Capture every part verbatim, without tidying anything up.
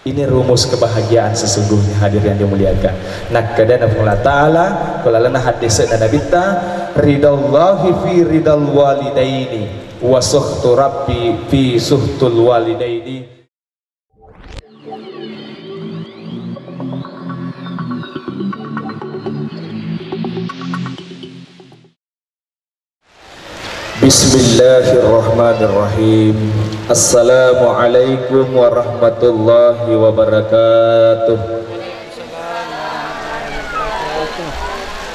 Ini rumus kebahagiaan sesungguhnya, hadirin yang dimuliakan. Nakkedana Puang Allah Ta'ala, ko lalenna haddese'na Nabitta, "Ridallahi fi ridal walidaini, wa sukhtu Rabbi fi sukhtul walidaini." Bismillahirrahmanirrahim. Assalamualaikum warahmatullahi wabarakatuh.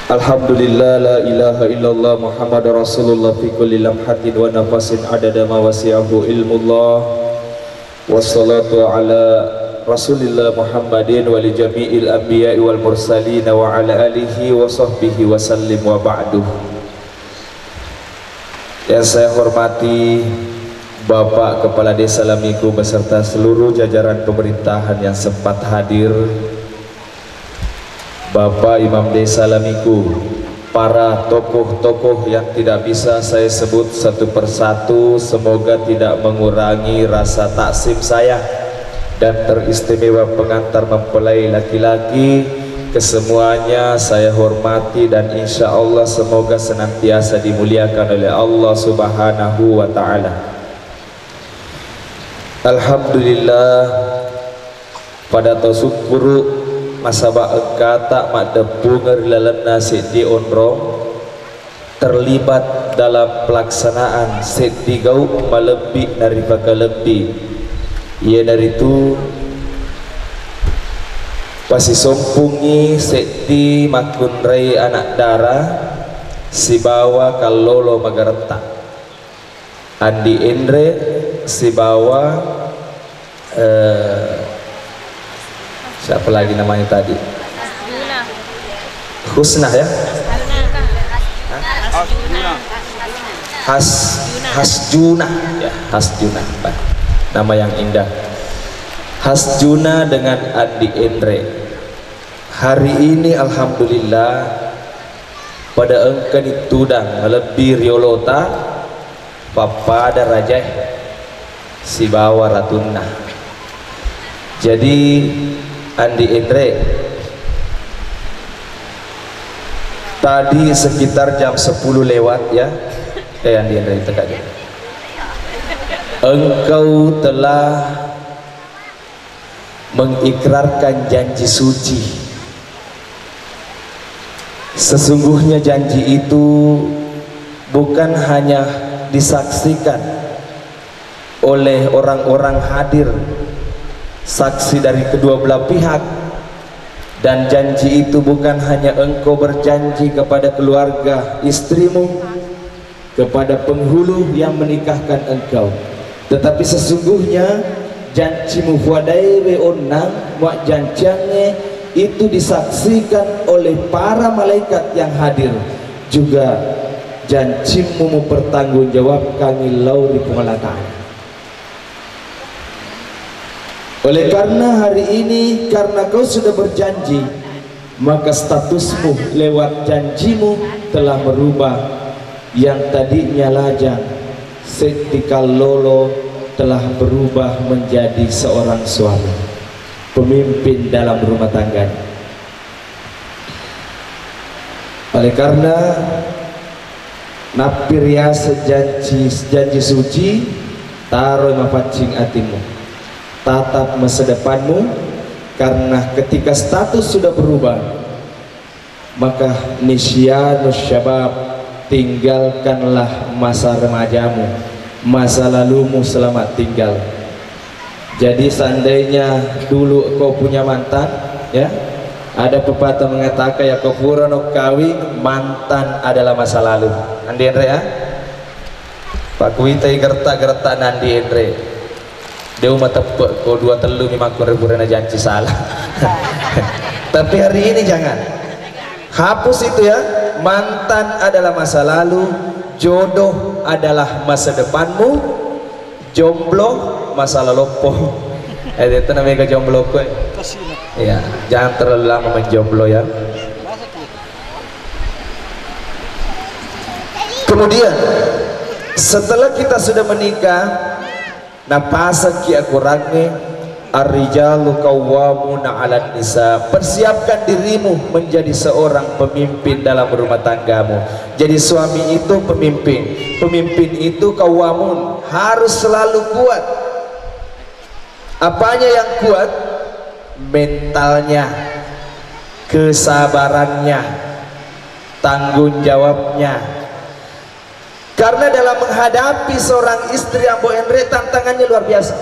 Alhamdulillah, la ilaha illallah Muhammadur Rasulullah fi kulli lamhatin wa nafasin adada ma wasi'ahu ilmullah. Wassalatu ala Rasulillah Muhammadin wa li jami'il anbiya'i wal mursalin wa ala alihi wa sahbihi wa sallim, wa ba'du. Yang saya hormati Bapak Kepala Desa Lamiku beserta seluruh jajaran pemerintahan yang sempat hadir, Bapak Imam Desa Lamiku, para tokoh-tokoh yang tidak bisa saya sebut satu persatu, semoga tidak mengurangi rasa takzim saya, dan teristimewa pengantar mempelai laki-laki, kesemuanya saya hormati dan insya Allah semoga senantiasa dimuliakan oleh Allah Subhanahu wa Ta'ala. Alhamdulillah, pada tau sukkuru nasaba engkata maddeppungeng ri lalenna seddi onrong terlibat dalam pelaksanaan seddi gau malebbi naripakalebbi, iyanaritu pasisompungngi seddi makkunrai anak dara sibawa kallolo magaretta. Andi Enre sibawa, eh, siapa lagi namanya tadi? Husna, ya? Has Hasjuna, ya, Hasjuna. Nama yang indah. Hasjuna dengan Andi Enre. Hari ini alhamdulillah pada engkani tudang malebbi riolota, pappada rajae sibawa ratunna. Jadi, Andi Enre, tadi sekitar jam sepuluh lewat, ya. Eh, Andi Enre, teka aja. Engkau telah mengikrarkan janji suci. Sesungguhnya janji itu bukan hanya disaksikan oleh orang-orang hadir, saksi dari kedua belah pihak, dan janji itu bukan hanya engkau berjanji kepada keluarga istrimu, kepada penghulu yang menikahkan engkau. Tetapi sesungguhnya janjimu fuadaewe onnang muajjanciangnge itu disaksikan oleh para malaikat yang hadir. Juga janjimu mupertanggungjawabkangngi lao ri Puang Allah Ta'ala. Oleh karena hari ini, karena kau sudah berjanji, maka statusmu lewat janjimu telah merubah. Yang tadinya lajang, seddi kallolo, telah berubah menjadi seorang suami, pemimpin dalam rumah tangganya. Oleh karena nappi riaseng janji, janji suci, taroi mapaccing atimmu, tatap masa depanmu, karena ketika status sudah berubah, maka nisyanu syabab, tinggalkanlah masa remajamu, masa lalumu, selamat tinggal. Jadi seandainya dulu kau punya mantan, ya, ada pepatah mengatakan, ya, ko purano kawing, mantan adalah masa lalu. Andi Enre, ya. Pakkuitai gerta-gerta Nandi Enre. Deu mateppe ko dua tellu mi makkunrai purana janci salah. Tapi hari ini jangan. Hapus itu, ya. Mantan adalah masa lalu, jodoh adalah masa depanmu. Jomblo, masalah loppo. Eh, itu namanya jomblo, kue. Iya, jangan terlalu lama menjomblo, ya. Kemudian, setelah kita sudah menikah, napasakki akurangnge, Ar-rijalu qawwamuna 'alan nisa. Persiapkan dirimu menjadi seorang pemimpin dalam rumah tanggamu. Jadi suami itu pemimpin. Pemimpin itu qawwamun, harus selalu kuat. Apanya yang kuat? Mentalnya, kesabarannya, tanggung jawabnya. Karena dalam menghadapi seorang istri, Ambo Enre, tantangannya luar biasa.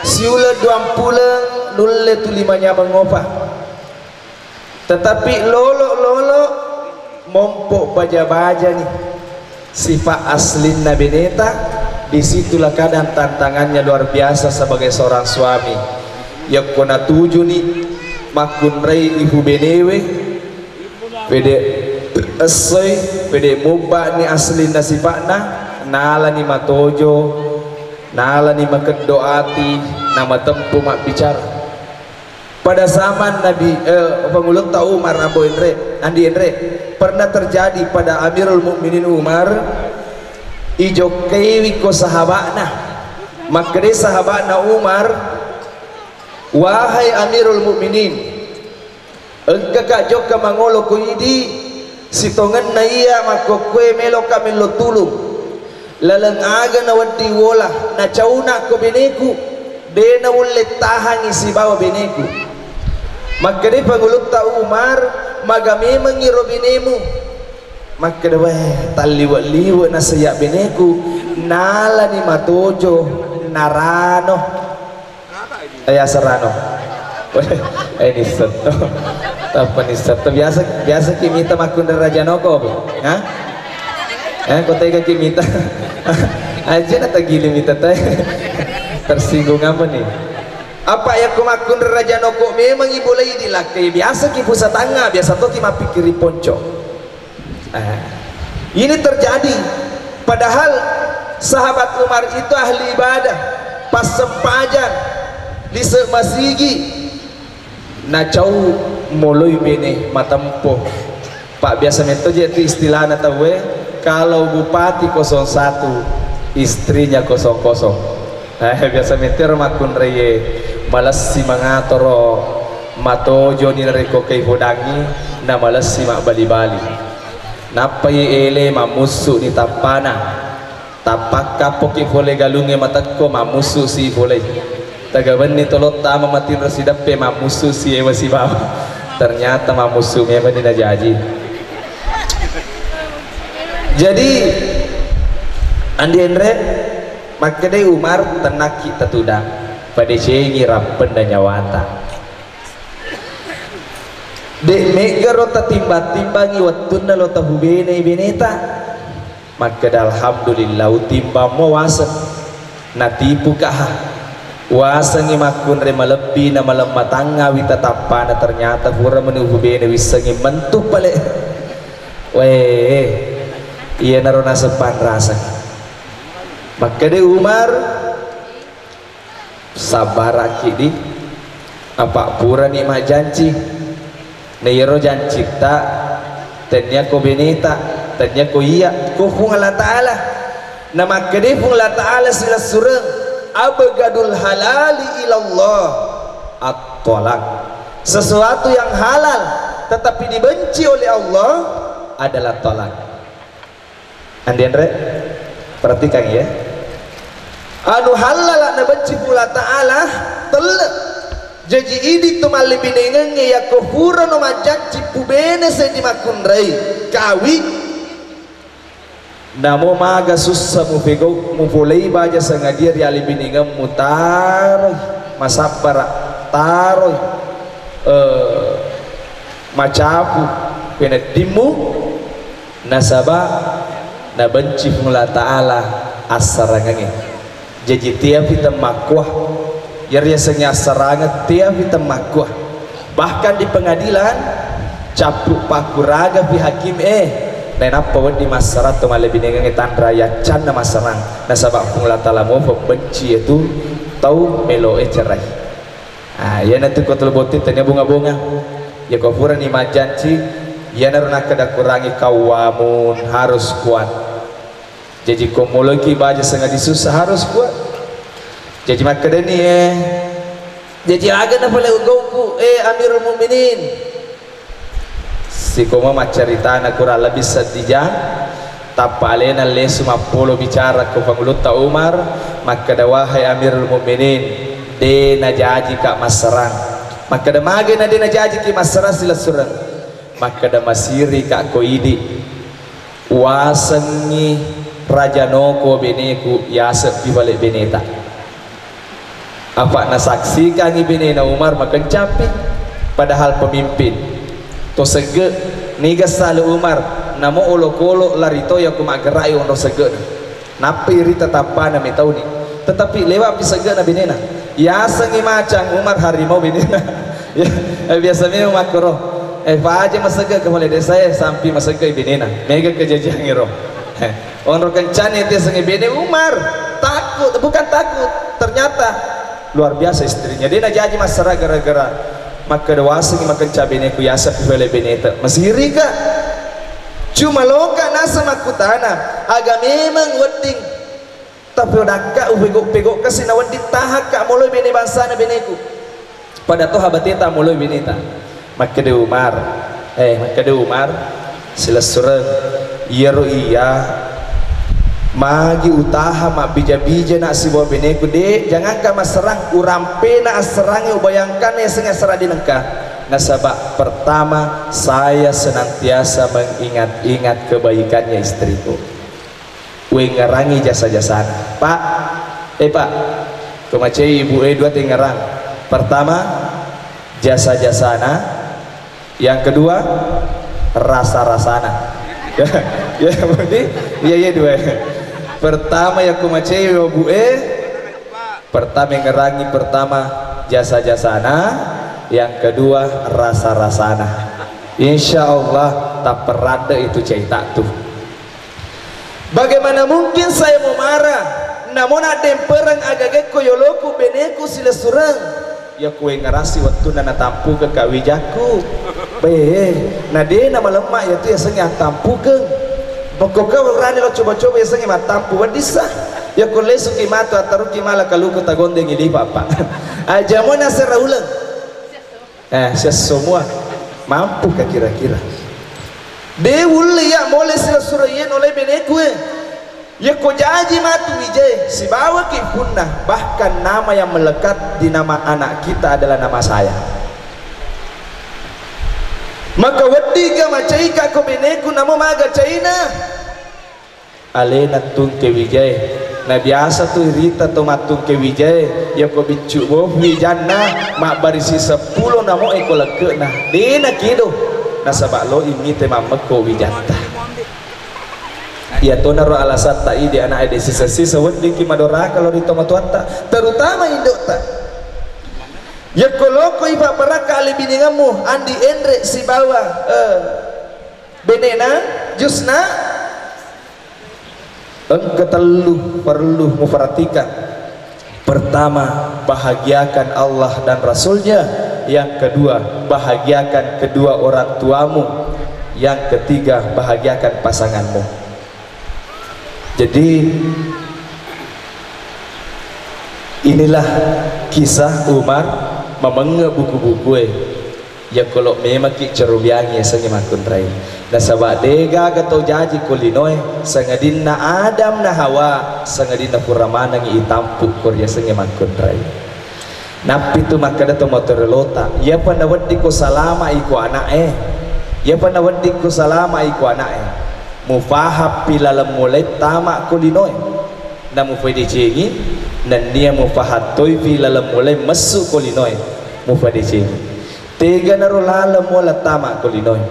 Siuleng duampuleng nulle tuli manyameng mopa. Tetapi lolo-lolo mompo baja-baja nih sifat aslinna beneta, disitulah kadang tantangannya luar biasa sebagai seorang suami. Yakko natujuni makkunrai ibu benewe, pede essoi, pede mubba ni aslinna sifa'na, nalani matojo, nalani makeddo ati, namatempu mabbicara. Pada zaman Nabi, eh, Pangulutta Umar, Ambo Enre, Andi Enre, pernah terjadi pada Amirul Mukminin Umar, ijokkaiwi ko sahaba'na. Makkedai sahaba'na Umar, "Wahai Amirul Mukminin, engkaka jokka mangolo ko idi, sitongenna iya makkokkoe meloka mello tulung. Laleng aga nawedding wola, nacauna ko beneku, de naulle tahangi sibawa beneku." Makkedai Pangulutta Umar, "Maga memengngi ro benemu?" Makkeda, "Weh, talliwe-liwe nasaya beneku, nalani matojo, narano." Eh, asarano. Eh, nissetto. Tappa nissetto. Biasa, biasa ki mita makkunrai rajanoko, Bu? Hah? Eh, ko tega ki mita? Aja na tagili mita teh. Tersinggung apa nih? Apa ya ko makkunrai rajanoko memang ibolai di lakkai? Biasa ki pusatanga, biasa to ki mappikiri ponco. Nah, ini terjadi. Padahal sahabat Umar itu ahli ibadah, passempajang, lise masigi, nacau moloi bene matempo. Pak, biasa metto je tu istilahna tauwe, kalau bupati kosong satu, istrinya kosong kosong. Eh, biasa mettero makkunraie, malessi mangatoro, matojoni narekko kaipodangngi, na malessi mabbali-bali. Nappai ele mammussu ni tappana. Tappakkappoki pole galungnge matekko, mammussu si pole. Tegabenni tolotta ama matinro sideppe, mammussu si ewa sibawa. Ternyata mammussu memang ni najaji. Jadi, Andi Enre, makkedai Umar, "Tennakki tatudang, padecengi rappenna nyawata. De meggaro tatimbang-timbangi wettunna lo tahubenei beneta." Makkeda, "Alhamdulillah, utimbammo waseng." Natipuka ha. Wasengngi makkunrai malebbi na malemmatangngawi tatappana, ternyata pura meni uhubene wissengngi mentu pale. Weh, iyanaro naseng panraseng. Makkeda Umar, "Sabbaraki di, apa purani majjanci. Na iyaro jancitta tennia ko beneta, tennia ko iya, ko Puang Allah Ta'ala." Na makkeda Puang Allah Ta'ala silessureng, "Abgadul halali ilallah at-thalaq." Sesuatu yang halal tetapi dibenci oleh Allah adalah talak. Andi Enre, perhatikan ya. Anu halala nabenci Puang Allah Ta'ala, telle. Jaji idi tu mallebinengengnge, yakko purano majjanci pubene seddi makkunrai, kawi. Namo maga sussa mupegau, mupolei baja sangadia ri alebinengemmu, taroi masabbara, taroi, eh, macapu peneddimmu, nasaba nabenci Puang Allah Ta'ala assarangengnge. Jaji, teapi temmakkuah. Iya riasengnge assarangeng, teapi temmakkuah. Bahkan di pengadilan, cappu pakkuragapi hakim, eh, nainappa wedding massarang to mallebinengengnge tanra yaccanna massarang. Nasaba Puang Allah Ta'ala mopa benci iyatu tau meloe cerai. Ah, iyanatu ko tolo botting tania bonga-bonga. Yako purani majjanci, iyanaro nakkeda Kurangnge, qawwamun, harus kuat. Jaji ko moloiki baja sangadi sussa, harus kuat. Jaji makkedani, eh, Jaji aga na pale ugauku, eh, Amirul Mukminin? Sikoma maccaritana kurang lebih seddi jang, tappa alena lesu mappolo bicara ko Pangulutta Umar, makkeda, "Wahai Amirul Mukminin, de najajika massarang." Makkeda, "Mage na de najajiki massarang silessureng?" Makkeda, "Masirika ko idi, wasengngi rajanoko beneku, yase'pi pale beneta." Apa nasaksikangngi benena Umar makencappi, padahal pemimpin. To segge, niga salu Umar, namo olokolo lari to yako maggerai onro segge'na. Nappai rita tappana metauni. Tetapi lewatpi segge'na benena. Yasengngi macang Umar harimau benena. Ya, eh, biasa memang makkoro. Eh, paja masegge ke pale desa, eh, sampi masegge benena. Mega kejadian iro. Eh, onro kencani itu yasengngi bene Umar. Takut, bukan takut. Ternyata luar biasa istrinya. De najaji massarang gara-gara makkeda, "Wasengngi makenca beneku, yase'pi pale beneta." Masirika. Cuma loka naseng makkutana, aga memang wedding tapodakka, upego-pego kasi na wedding tahakka moloi bene bangsana beneku. Pada toha bateta moloi beneta. Makkeda Umar, eh, makkeda Umar, silessureng, iyaro iya magi utaha mabbija-bija na sibawa beneku, de, jangangka massarang, urampena assarangnge, ubayangkanna yasengnge assarang de nengka. Nasaba pertama, saya senantiasa mengingat-ingat kebaikannya istriku. Wengngerangi jasa-jasana. Pak, eh, Pak, ko macai ibu e dua tengngerang. Pertama, jasa-jasana. Yang kedua, rasa-rasana. Ya, ya, berarti, iya, iya, dua. Pertama, ya, ko macai ibu e, pertama, ngerangi pertama jasa-jasana, yang kedua rasa-rasana. Insya Allah, tak perada itu cerita tuh. Bagaimana mungkin saya mau marah? Namo naddempereng agagekko yoloku beneku silessureng. Ya kue ngerasi wettunna natampukeka wijakku. Be, na de na malemma ya tu yasengnge attampukeng. Bokko kau rani lo coba-coba yasengnge mattampu weddissa. Ya ko lesuki matu attaruki mala kaluku tagondengi lipa, Pak. Aja mo nasera uleng. Eh, sesso mua. Mampu ka kira-kira? De ulle ya mole silessureng ye nolai beneku e. Yekko jaji matu wijae, sibawaki punna, bahkan nama yang melekat di nama anak kita adalah nama saya. Maka weddiga macaika ko beneku, namo maga caina? Alena tungke wijae. Na biasa tu irita to mattungke wijae, yako biccu bofi wijanna, mabbarisi seppulo namo eko lekke'na. Dena kido, nasaba lo imite mammekko wijatta. Iyatonaro alasatta idi anak e de sisa-sisa weddingki madoraka lo ri tomatoatta, terutama indo'ta. Yakko loko ipabbarakka ale biningemmu, Andi Enre sibawa, eh, benena, Jusna, engka tellu perlu muperhatikan. Pertama, bahagiakan Allah dan Rasulnya. Yang kedua, bahagiakan kedua orang tuamu. Yang ketiga, bahagiakan pasanganmu. Jadi, inilah kisah Umar mamenge buku-bukue. Yakko lo memaki cerobiangi yasengnge makkunrai. Nasaba degaga tau jaji ko linoe, sangadinna Adam na Hawa, sangadinna pura manengngi itampu ko riasengnge makkunrai. Nappi tu makkeda to Motorola ta, iyapa naweddikko salama iko ana'e, iyapa naweddikko salama iko ana'e, mufahappi laleng mulai tama ko linoe. Namufadecengi, nennia mufahattoifi laleng mulai messu ko linoe, mufadecengi. Teganaro laleng muala tama ko linoe,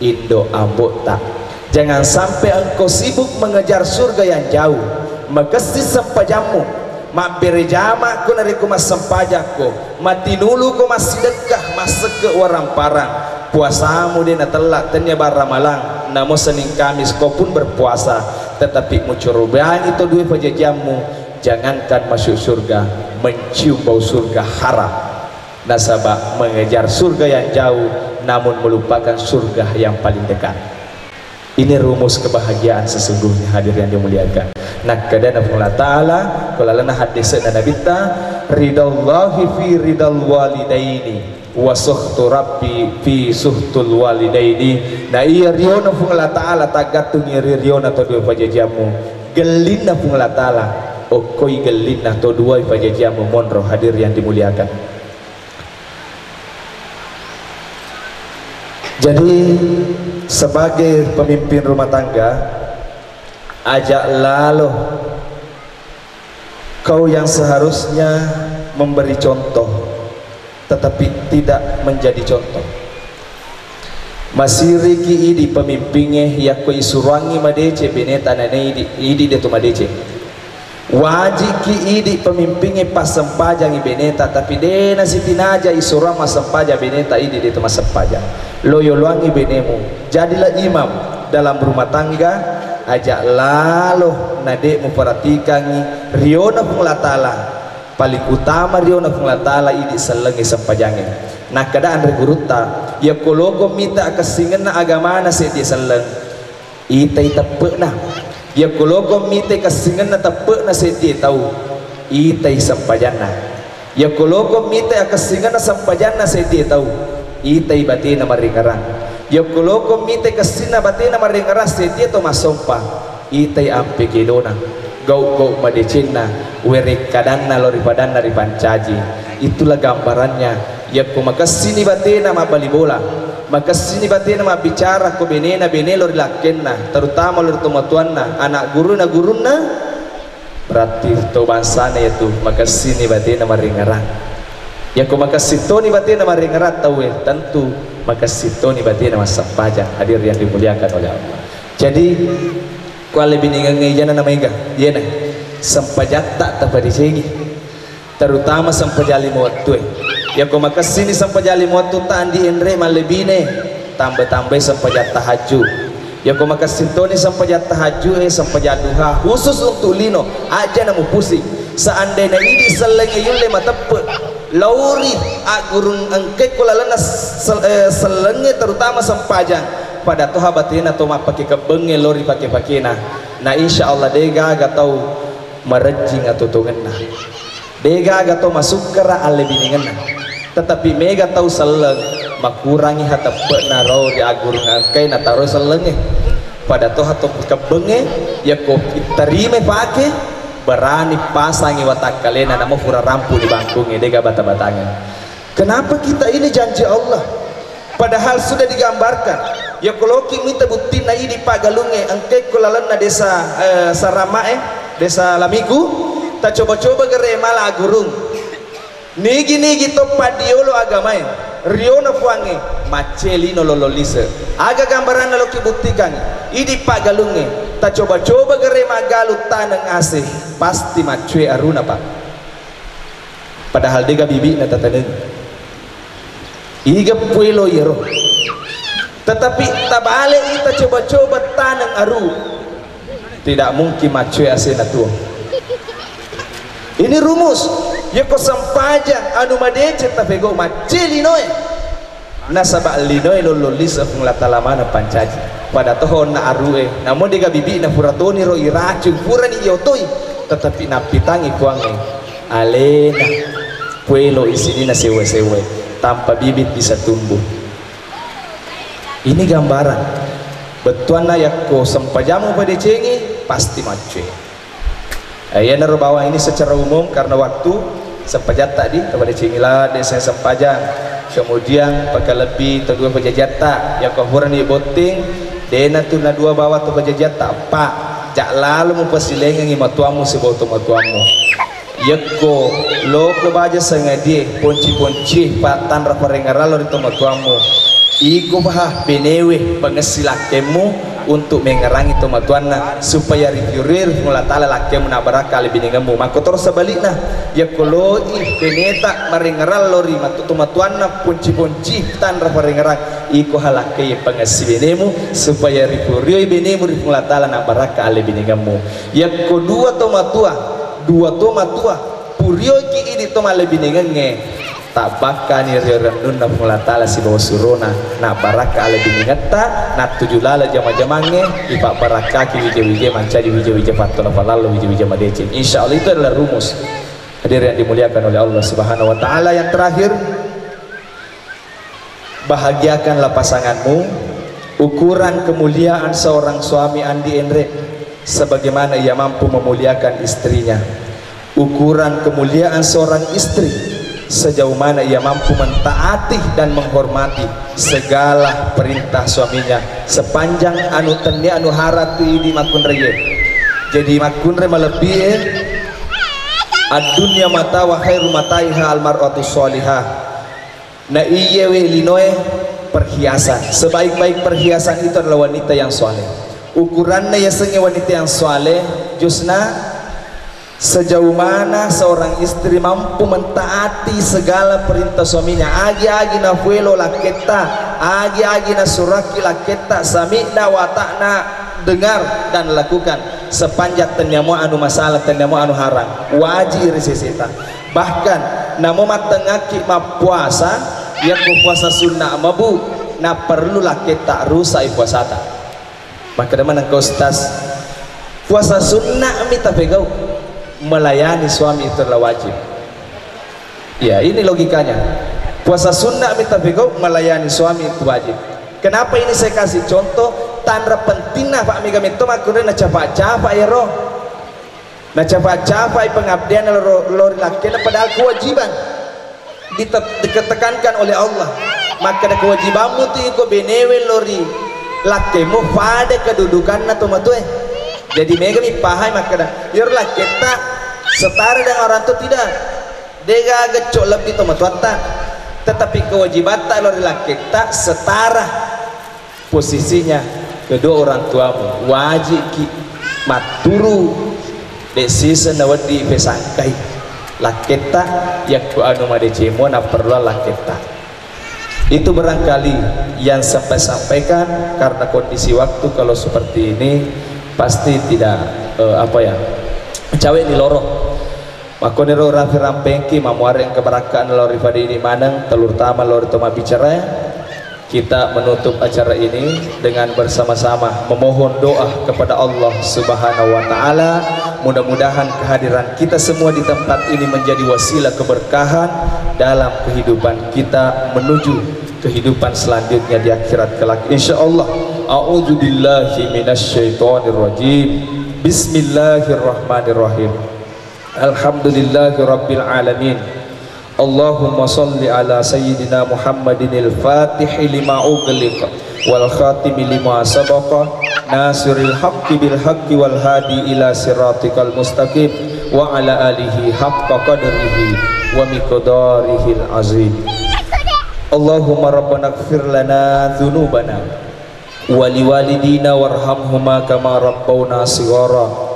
indo ambo'ta. Jangan sampai engkau sibuk mengejar surga yang jauh, makessing sempajammu, mabbere jama ko narekko massempajakko, matinulu ko massidekka, massekke waramparang, puasamu de natella tennia baramalang, namo Senin Kamis ko pun berpuasa, tetapi mucorobangi to dua pajajiammu, jangankan masuk surga, mencium bau surga haram. Nasaba mengejar surga yang jauh, namun melupakan surga yang paling dekat. Ini rumus kebahagiaan sesungguhnya, hadirin yang dimuliakan. Nakkedana Puang Allah Ta'ala, ko lalenna haddese'na Nabitta, Ridallahi fi ridal walidaini, wa sukhtu rabbi fi sukhtul walidaini. Na iya riona Puang Allah Ta'ala taggattungi ri riona to dua pajajiammu. Gellinna Puang Allah Ta'ala, okkoi gellinna to dua pajajiammu monro, hadir yang dimuliakan. Jadi, sebagai pemimpin rumah tangga, ajak lalo kau yang seharusnya memberi contoh, tetapi tidak menjadi contoh. Masiriki idi pemimpingnge, yakko isuruangngi madeceng beneta nane idi, idi detu madeceng. Wajikki idi pemimpingnge passempajangi beneta, tapi de nasitinaja isuruang massempajang beneta, idi detu massempajang. Loyoloangngi benemu, jadilah imam dalam rumah tangga, ajak lalo nade muperhatikangngi riona Puang Allah Ta'ala. Paling utama riona Puang Allah Ta'ala idi sellengnge sempajangnge. Nakkeda anre gurutta, yakko loko mita akessingenna agamana seddi selleng, itai teppe'na. Yakko loko mita akessingenna teppe'na seddi tau, itai sempajanna. Yakko loko mita akessingenna sempajanna seddi tau, itai batena maringerang. Yakko loko mita akessinna batena maringerang seddi to massompa, itai ampe kedona, gau-gau madecenna, werekkadanna lao ri padanna ripancaji. Itulah gambarannya. Yakko makessini batena mabbali bola, makessini batena mabbicara ko benena, bene lao ri lakkenna, terutama lao ri tomatoanna, anak guruna gurunna, berarti to bangsana yatu makessini batena maringerang. Yakko makessing toni batena maringerang tauwe, tentu makessing toni batena massempajang. Hadir yang dimuliakan oleh Allah. Jadi, ko allebinengengnge ijana na maega, iyena sempajatta tapadecengi, terutama sempajang lima wettue. Yakko makessini sempajang lima wettutta andi enre mallebine, tambah-tambahi sempajang tahajud. Yakko makessing toni sempajang tahajud e, sempajang duha khusus untuk lino, aja na mupusing. Seandainya idi sellengnge yulle mateppe, laori aggurung engke ko lalenna sel-, eh, sellengnge, terutama sempajang, pada toha batena to mappake kebbengnge lao ri pake-pakena. Na insya Allah degaga tau marejjing atutungenna. Degaga to masukkara allebinengenna. Tetapi mega tau selleng makurangi hateppe'na lao ri aggurung engkae nataroi sellengnge. Pada toha to kebbengnge, yakko ittarime pake, berani pasangi watakkalena, namo pura rampu di bangkungnge, dega bata-batangnge. Kenapa kita ini janji Allah? Padahal sudah digambarkan. Yakko loki mita buttinna idi paggalungnge, engke ko lalenna desa, eh, Saramae, desa Lamigu, tacoba-coba gere mala aggurung. Nigi-nigi to paddiolo agamae, riona Puangnge, macce lino lollo lise. Aga gambaranna loki buttikangngi? Idi paggalungnge, tacoba-coba gere maggalung taneng ase, pasti maccue aruna, Pak. Padahal dega bibi'na tataneng. Iga puelo iyaro. Tetapi tabale ita coba-coba taneng aru. Tidak mungkin maccue asena tuo. Ini rumus. Yako sempajang anu madeceng tapego macce linoe. Nasaba linoe lollo lise Puang Allah Taala maneng pancaji. Pada toho onna arue, namo dega bibi'na pura toni ro iracung, purani iotoi, tetapi nappitangi Puangnge. Alena puelo isinina sewe-sewe, tanpa bibit bisa tumbuh. Ini gambaran. Bettuanna yakko sempajammu padecengi, pasti maccue. Eh, iyanaro bawang ini secara umum karena waktu, sempajatta di, kepada cingila, desa sempajang. Kemudian pakalebbi tadua pajajatta, yakko purani botting, dena tu nadua bawang tu pajajatta, Pak, jak lalo mupasilengengi matuammu sibawa tomatuammu. Yekko loko baja sangadie, ponci-ponci, pa tanra parengerallo ri tomatuammu. Iko paha benewe pangessi lakkemmu untuk mengerangi tomatuanna, supaya ripiurui ri Puang Allah Taala lakkemmu na barakka lebbiningemmu. Makkotoro sebalikna, yakko loi beneta marengerang lao ri matu-, tomatuanna ponci-ponci tanra parengerang, iko ha lakkei pangessi benemu, supaya ripiurui benemu ri Puang Allah Taala na barakka lebbiningemmu. Yakko dua tomatua, dua tomatua, purioiki idi to mallebbiningengnge, tabbakkani ri rennunna Puang Allah Taala sibawa surona, na barakka alebbiningetta, nattuju laleng jama-jamangnge, ipabbarakkaki wija-wija mancaji wija-wija fattola falallo, wija-wija madeceng. Insya Allah itu adalah rumus. Hadirin yang dimuliakan oleh Allah Subhanahu wa Ta'ala, yang terakhir, bahagiakanlah pasanganmu. Ukuran kemuliaan seorang suami, Andi Enre, sebagaimana ia mampu memuliakan istrinya. Ukuran kemuliaan seorang istri, sejauh mana ia mampu mentaati dan menghormati segala perintah suaminya, sepanjang anu tennia anu harati di makunraie. Jadi makunrai malebbi e, ad-dunya mata wa khairu mataiha al-mar'atu shalihah. Na iyewe linoe perhiasan. Sebaik-baik perhiasan itu adalah wanita yang soleh. Ukuranna yasengnge wanita yang soleh, Jusna, sejauh mana seorang istri mampu mentaati segala perintah suaminya. Agi-agi nafuelo lakketta, agi-agi nasuraki lakketta, sami'na wata'na, dengar dan lakukan. Sepanjang tenniamo anu masalah, tenniamo anu harang, wajib ri seseta. Bahkan namo mattengngakki mappuasa, yakko puasa sunna mabu, naperlu lakketta rusa'i puasata. Makkeda maneng engka ustaz, puasa sunna mi tapegau, melayani suami itu adalah wajib. Ya, ini logikanya. Puasa sunna mi tapegau, melayani suami itu wajib. Kenapa ini saya kasih contoh? Tanra pentingna, Pak, mega metto makkunrai nacapa-capa ero. Nacapa-capai pengabdian lo, lo ri lakkenna, padahal kewajiban. Dite-, ditekankan oleh Allah. Makkeda kewajibanmu tu iko benewe lo ri lakkemu pada kedudukanna tomatoe. Jadi mega mi pahai makkeda, iyaro lakketta setara dengan orang tua, tidak. Degaga gecco lebbi tomatoatta. Tetapi kewajibatta lo ri lakketta setara posisinya kedua orang tuamu, wajikki matturu, de siseng nawedding pesangkai lakketta, yakko anu madeceng mua napperluang lakketta. Itu barangkali yang saya sampaikan, karena kondisi waktu kalau seperti ini pasti tidak, eh, apa ya, cawe ni loro. Makkoniro rapi rampengki, mamuare engka barakka lao ri fadini maneng, terutama lao ri to mabbicara. Kita menutup acara ini dengan bersama-sama memohon doa kepada Allah Subhanahu wa Ta'ala. Mudah-mudahan kehadiran kita semua di tempat ini menjadi wasilah keberkahan dalam kehidupan kita menuju kehidupan selanjutnya di akhirat kelak, insya Allah. A'udzubillahi minasyaitonirrajim. Bismillahirrahmanirrahim. Alhamdulillahi rabbil alamin. Allahumma salli ala sayyidina Muhammadinil fatihi lima ughliq wal khatimi lima sabaqa, nasiril haqqi bil haqqi wal hadi ila siratikal mustaqim, wa ala alihi haqqa qadrihi wa miqdarihil azim. Allahumma rabbana ighfir lana dzunubana wa liwalidina warhamhuma kama rabbauna shighara.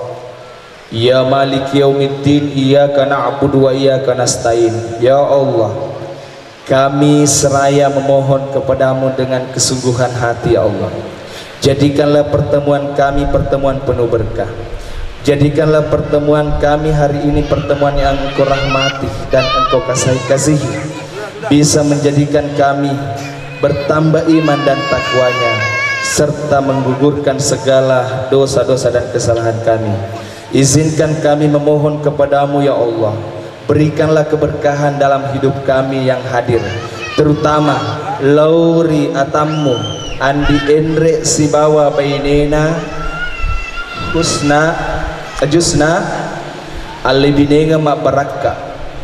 Ya Malik Yaumiddin, iyyaka na'budu wa iyyaka nasta'in. Ya Allah, kami seraya memohon kepada-Mu dengan kesungguhan hati, ya Allah. Jadikanlah pertemuan kami pertemuan penuh berkah. Jadikanlah pertemuan kami hari ini pertemuan yang Engkau rahmati dan Engkau kasih-, kasihi. Bisa menjadikan kami bertambah iman dan takwanya, serta menggugurkan segala dosa-dosa dan kesalahan kami. Izinkan kami memohon kepada-Mu, ya Allah, berikanlah keberkahan dalam hidup kami yang hadir, terutama lao ri atammu Andi Enre sibawa bainena Husna, Jusna, allebinengeng mabbarakka,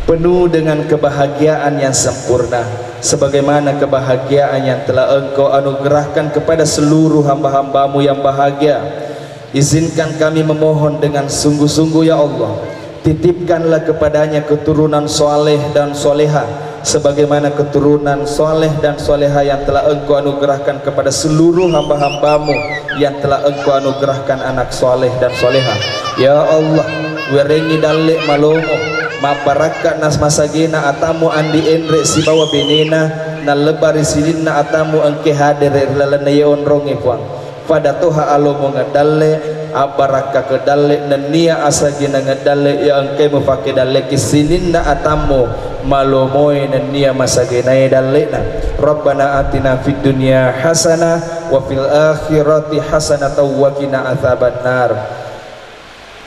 penuh dengan kebahagiaan yang sempurna, sebagaimana kebahagiaan yang telah Engkau anugerahkan kepada seluruh hamba-hambamu yang bahagia. Izinkan kami memohon dengan sungguh-sungguh, ya Allah, titipkanlah kepadanya keturunan soleh dan soleha, sebagaimana keturunan soleh dan soleha yang telah Engkau anugerahkan kepada seluruh hamba-hambamu yang telah Engkau anugerahkan anak soleh dan soleha. Ya Allah, werengi dalle malomo, mabbarakka nas masagena atammu Andi Enre sibawa benena, nallebba ri sininna atammu engke hadere ri lalenna ye onronge, Puang. Pada toha alomongeng dalle, abbarakkakeng dalle, nennia asagenangeng dalle, iya engkae mufake dalleki sininna atammu malomoe nennia masagenae dallena. Rabbana atina fid dunya hasanah wa fil akhirati hasanatan wa qina adzabannar.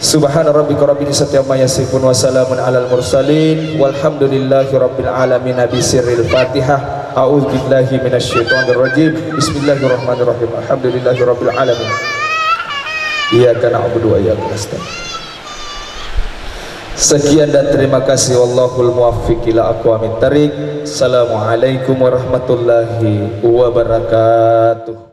Subhana rabbika rabbil izzati amma yasifun wa salamun alal mursalin walhamdulillahi rabbil alamin. Bisirril Fatihah. A'udzu billahi minasy syaithanir rajim. Bismillahirrahmanirrahim. Alhamdulillahi rabbil alamin. Iyyaka na'budu wa iyyaka nasta'in. Sekian dan terima kasih. Wallahul muwaffiq ila aqwamit thariq. Assalamualaikum warahmatullahi wabarakatuh.